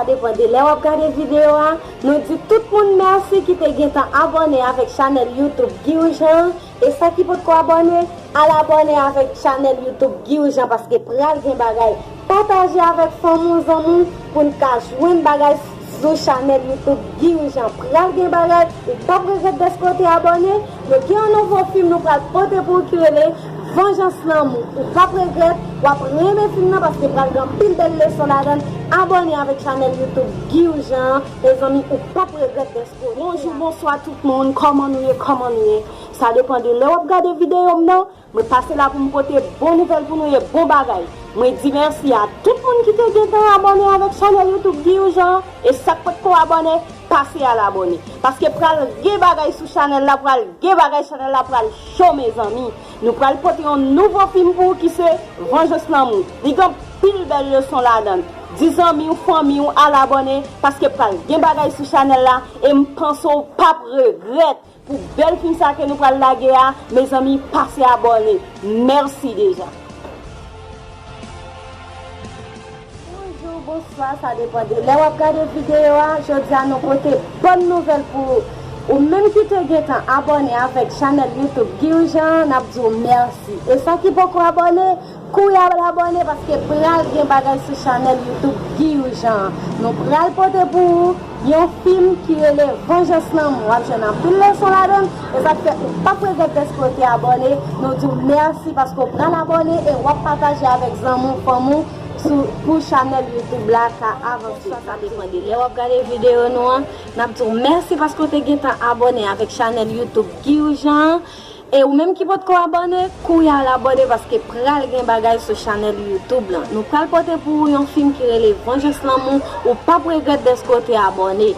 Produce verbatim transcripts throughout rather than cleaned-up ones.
Depann de lè w ap gade videyo a, nou di tout moun mèsi ki te gentan abòne avèk chanèl YouTube Guy Urgent. E sa ki potko abòne, al abòne avèk chanèl YouTube Guy Urgent paske pral gen bagay. Pataje avèk fanmi w, zanmi w pou n ka jwenn bagay sou chanèl YouTube Guy Urgent. Pral gen bagay, ou p ap regrèt dèske w te abòne. Nou gen yon nouvo fim nou pral pote pou ou ki rele Vanjans Lanmou. Ou p ap regrèt, w ap renmen fim nan paske pral gen anpil bèl leson ladan l. Abòne avèk chanèl YouTube Guy Urgent an, mezanmi, ou p ap regrèt dèske w te. Bonjou, bonswa tout moun, kòman nou ye, kòman nou ye? Sa depann de lè w ap gade videyo m nan. Mwen pase la pou m pote bon nouvèl pou nou e bon bagay. Mwen di mèsi a tout moun ki te gentan abòne avèk chanèl YouTube Guy Urgent an. E sa k potko abòne, pase al abòne. Paske pral gen bagay sou chanèl la, pral gen bagay, chanèl la pral cho, mezanmi. Nou pral pote yon nouvo fim pou ou ki se Vanjans Lanmou. Li gen anpil bèl leson ladan l. Di zanmi w, fanmi w, al abòne, paske pral gen bagay sou chanèl la, e m panse w p ap regrèt. Pou bèl fim sa ke nou pral lage a, mezanmi, pase abòne. Mèsi deja. Bonjou, bonswa, sa depann de lè w ap gade videyo a. Jodi a, nou pote bòn nouvèl pou ou. Ou menm ki te gentan abòne avèk chanèl YouTube Guy Urgent an, n ap di w mèsi. E sa ki poko abòne, kouri al abòne paske pral gen bagay sou chanèl YouTube Guy Urgent an. Nou pral pote pou ou yon fim ki rele Vanjans Lanmou. W ap jwenn anpil leson ladan l. E sa k fè ou p ap regrèt dèske w te abòne. Nou di w mèsi paske w pral abòne e w ap pataje avèk zanmi w, fanmi w sou, pou chanèl YouTube la ka avanse. Sa depann de lè w ap gade videyo nou an. N ap di w mèsi paske w te gentan abòne avèk chanèl YouTube Guy Urgent an. E ou menm ki potko abòne, kouri al abòne paske pral gen bagay sou chanèl YouTube lan. Nou pral pote pou ou yon fim ki rele Vanjans Lanmou, ou p ap regrèt dèske w te abòne.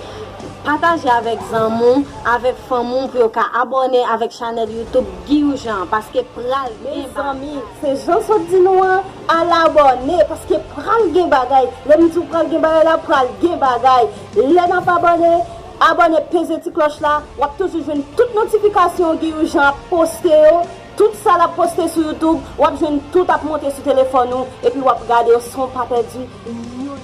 Pataje avèk zanmi w, avèk fanmi w pou yo ka abòne avèk chanèl YouTube Guy Urgent an, paske pral gen bagay. Mezanmi, se jan sot di nou an, al abòne, paske pral gen bagay. Lè m di w pral gen bagay la, pral gen bagay. Lè n ap abòne, abòne, peze ti klòch la, w ap toujou jwenn tout notifikasyon Guy Urgent ap poste yo, tout sa l ap poste sou YouTube, w ap jwenn tout ap monte sou telefòn ou, epi w ap gade yo san w pa pèdi youn.